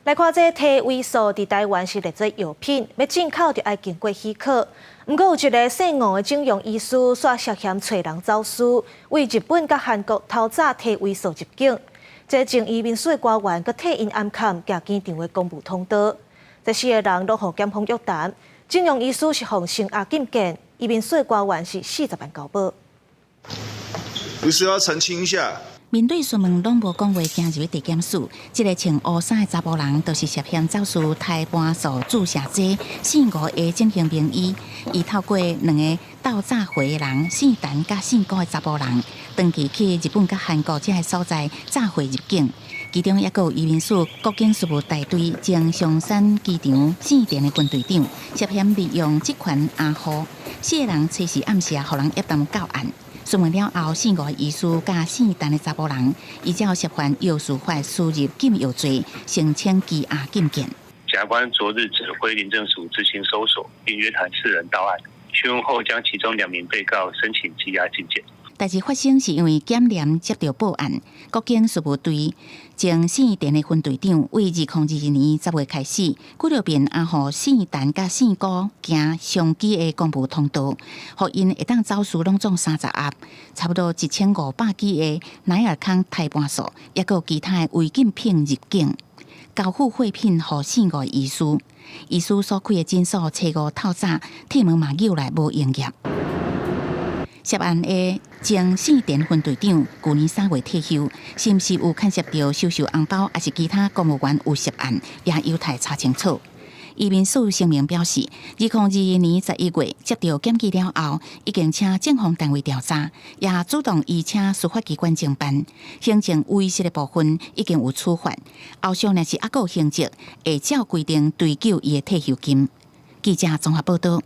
來看這褪微素佇台灣是列做藥品，欲進口就愛經過許可。毋過有一个姓吳的整容醫師，煞涉嫌揣人走私，對日本佮韓國偷詐褪微素入境。這前移民署的官員閣替𪜶暗崁，行機場的公務通道。這四個人攏予檢方約談。整容醫師是予聲押禁見，移民署的官員是40萬交保。有需要澄清一下。面對詢問攏無講話，行入去地檢署，這个穿烏衫的查埔人，就是涉嫌走私胎盤素注射劑，姓吳的整形名醫。伊透過兩个鬥詐貨的人，姓陳佮姓郭的查埔人，長期去日本佮韓國這个所在詐貨入境。其中抑閣有移民署國境事務大隊前松山機場姓田的分隊長，涉嫌利用職權阿虎，四个人隨時暗時予人約談到案。詢問了後，姓吳的醫師佮姓陳的查埔人，依照涉犯藥事法輸入禁藥罪，申請羈押禁見。檢察官昨日指揮林政署執行搜索，並約談四人到案，詢問後將其中兩名被告申請羈押禁見。代誌發生是因為檢驗接到報案，國境事務隊前姓田的分隊長，對2022年10月開始，幾落遍阿予姓陳佮姓郭行雙機的公務通道，予𪜶會當走私攏總30盒，差不多1500支的乃爾康胎盤素，抑閣有其他的違禁品入境，交付貨品予姓吳的醫師，醫師所開的診所初五透早，鐵門嘛扭來無營業。涉案的前姓田分隊長，舊年3月退休，是毋是有牽涉著收受紅包，抑是其他公務員有涉案，也有待查清楚。移民署聲明表示，2022年11月接到檢舉了後，已經請政風單位調查，也主動移請司法機關偵辦，行政違失的部分已經有處罰，後續若是猶閣有行跡，會照規定追究伊的退休金。記者綜合報道。